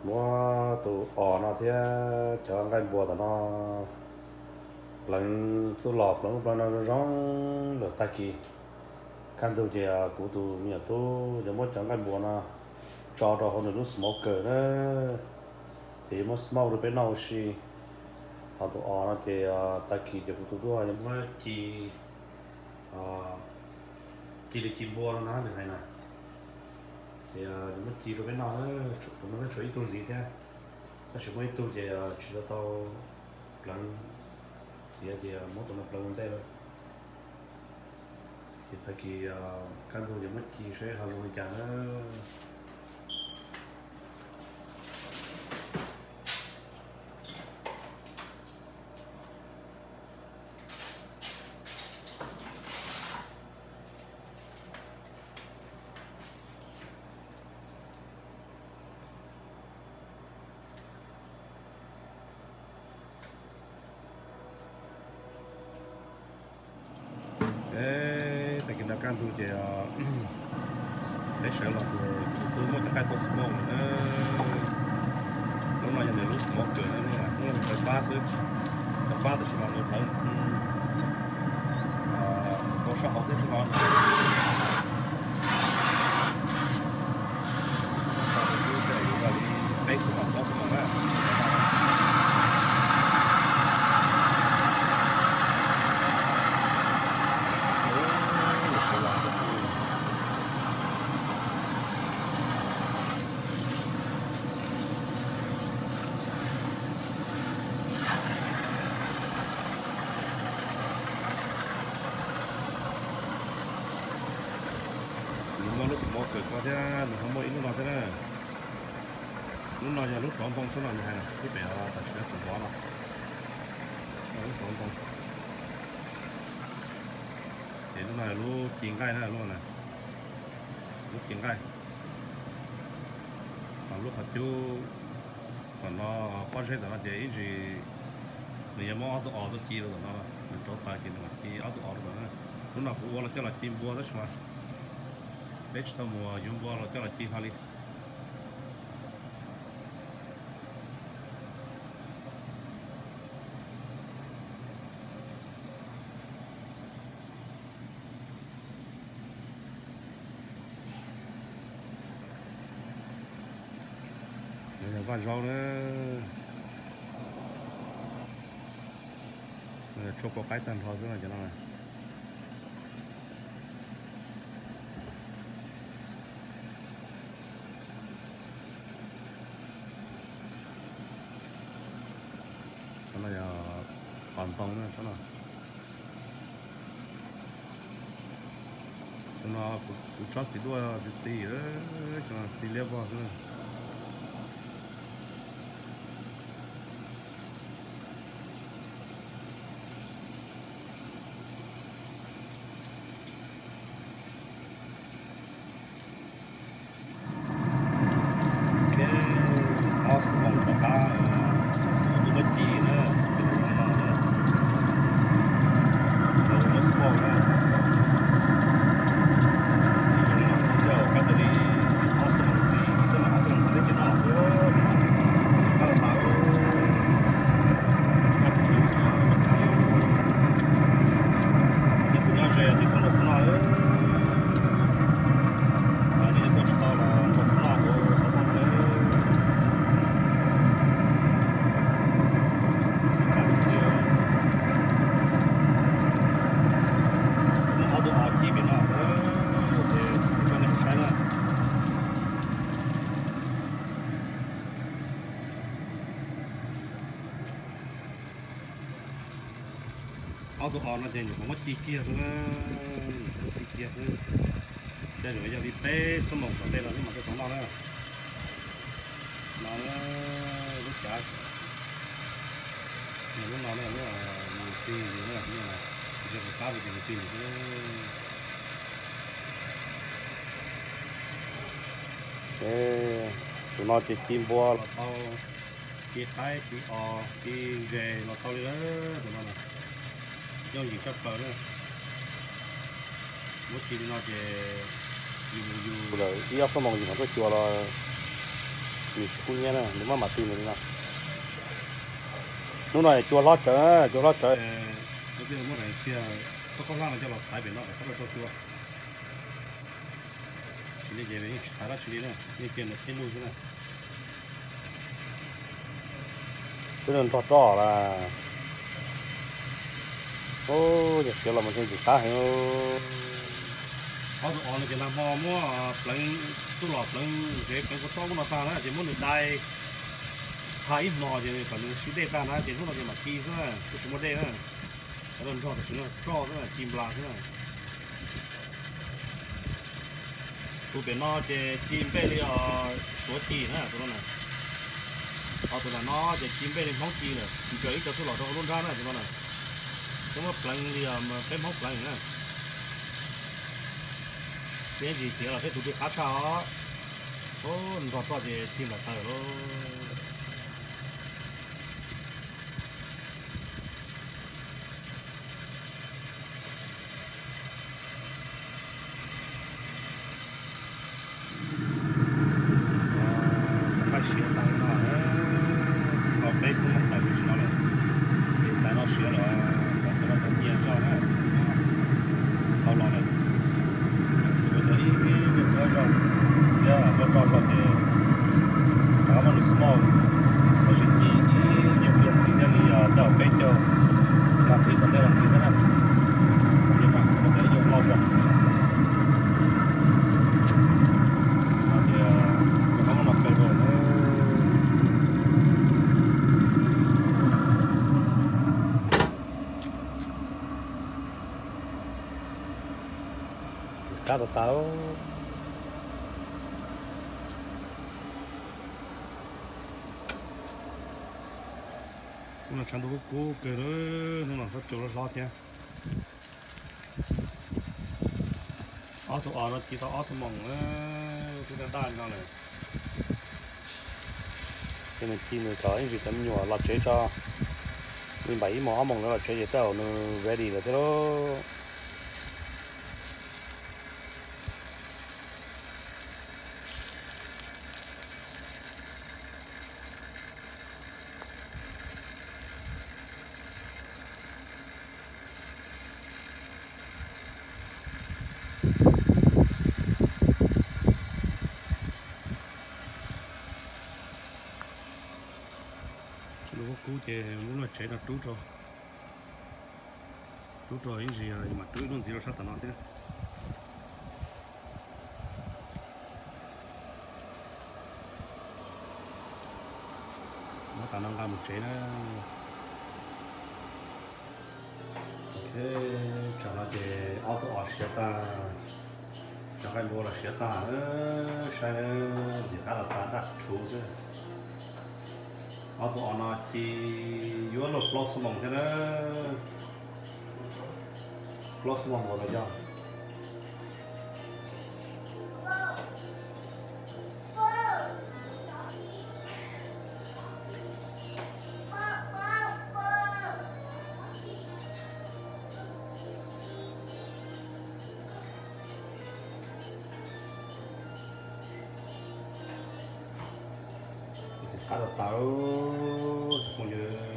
Muab tus os no thiab cov nqaij npua tom no pleev txuj lom pleev ub pleev no zoo zoo lawm tag kis. Kaj ntug ces kuv tus me nyuam tub yuav muab cov nqaij npua no tso rau hauv nws lub smoker na, ces yuav muab smoke rau peb noj ua si. Ho tus os no ces tag kis ces kuv tus tub yuav muab ci, ci li ci npua no na nws hais na. Ces yuav muab ci rau peb noj, kuv no tshuav ib tug ntxiv thiab, tab sis muaj ib tug ces tsis tau tau pleev, ces ces muab tus no pleev ua ntej lawm. Ces tag kis kaj ntug ces muab ci seb ho zoo li cas na. Tag kis no kaj ntug ces peb sawv los ces kuv twb muab cov nqaij tau smoke lawm na. Lub no yog nws lub smoker na, lub no cov fab xwb, cov fab tab sis mas nws pleev tau sab hauv thiab sab no. Peb xuab moos plaub xuab moos na. Nws muaj lub smoker ko thiab nws ho muaj ib lub no thiab na. Lub no yog lub rov ntoo xwb no nws hais na, lub pem tam sim no tseem vov no. Lub rov ntoo. Ces lub no lub ci nqaij na, lub no, lub ci nqaij. Ho lub qhov cub tom no, pob zeb tom no ces ib ntsis nws yuav muab ob tug os tuaj ci rau tom no, nws rauv taws ces nws mam ci ob tug os rau tom no. Lub no kuv ua los coj los ci npua tab sis mas peb tsis tau mus yuav npua los coj los ci hlo li. Yog vaj zaub na, tshuaj kua qaib tag nrho xwb no cov no. Tsob no yog qos ntoo na, tsob no. Tsob no kuv tsob txiv duaj txiv txiv, txiv liab vog xwb. Ob xuab moos rov qab, kuv twb muab ci na, ces nws zoo no na, nws muab smoke na, ces zoo li no, yog kab tas li ob xuab moos ntxiv, ib xuab moos ob xuab moos ntxiv thiab ces no xwb, kab tas tas, kab tswv xwb, nej tus nyob ze ces tuaj nrog kuv noj, nej tuaj tsis tau los nrog kuv noj ua xov tooj na. Muab ob tug os ci pem no, ces kuv tso nej saib na. Ob tug os no ces nyuam qhuav muab ci kiag xwb na, nyuam qhuav muab ci kiag xwb. Tej zaum yog li peb xuab moos tom ntej no xwb mas thiaj tau noj na. No lub cav, lub no na, lub nws ci ntsis na, nws qab ces nws ci ntsis xwb. Tus no ces ci npua los tau, ci qaib, ci os, ci ntses los tau li lawm. Tus no yooj yim tshaj plaws na. Muab ci li no ces Yus lawm ib ob xuab moos yus mam tuaj cua los nws tsis kub hnyiab na, nws maj mam tw nws li no. Hnub no cua hlob tsawv, cua hlob tsawv. Muab daim tiag, koj khaub hlab no coj los thaiv pem no kom txhob rau cua. Tsis li ces yeej tsis thaiv dab tsi li na, yeej cia nws qhib lug xwb na. Twb nrog roj las. Ub, yog siav los mas ntxim qab heev. Ob tug os no ces nag hmo muab pleev, tuaj los pleev ntsev pleev kua txob ub no tag na ces muab nws dai tha ib hmo ces kom nws sib dej tag na ces hnub no ces mam ci xwb na, twb tsis muaj dej na. Cov no nrog tam sim no roj xwb na, ci nplas xwb na. Tus pem no ces ci npej li os, Suav ci na tus no na. Ho tus nram no ces ci npej li Hmoob ci lawm, ntsaws ib co txuj lom rau hauv lub nrab na tus no na. Twb muab pleev li os peb Hmoob pleev na. Txiv ntsis tiav los thiab tus twg qab tshaj os. Ub, nrog roj ces ci nplas taws lauj. Nqaij siav tag li no, tau peb xuab moos tawm mus tsis no lawm. Ces tais no siav lawm, tais no tawm nyias zog na, tau los lawm. Tshuav cov ib nyuag zog thiab, roj roj zog ces rov qab muab nws small, tab sis ci ib nyuag pliag ntxhi thiaj li tau peb caug nas this tom ntej los ntxhi thiab na. Ib nyuag loj zog. Ces rov qab muab no kaw rau. Ntxim qab tas tas. Hnub no tshav ntuj kub kub kawg, hnub no txhob cua hlob hlob thiab. Ob tug os no ci tau ob xuab moos, twb daj daj li no lawm. Ces nws ci nws kom ib ntsis cov me nyuam los tsev tso, li npaum ib moos ob moos lawv los tsev ces tej zaum nws ready lawm thiab lauj. Tshav ntuj kub kub ces muab lub tsev no rub rau, rub rau ib ntsis mam rub ib lub ntxiv rau sab tom no thiab. Muab tas no nqa mus tsev na. Ok, tsam no ces ob tug os siav tag, cov nqaij npua los siav tag, saib ntxim qab los tag daj rhuv xwb. Ob tug os no ci yuav luag plaub xuab moos thiab na. Plaub xuab moos nkaus los yog. Ntxim qab tas tas, cov phooj ywg.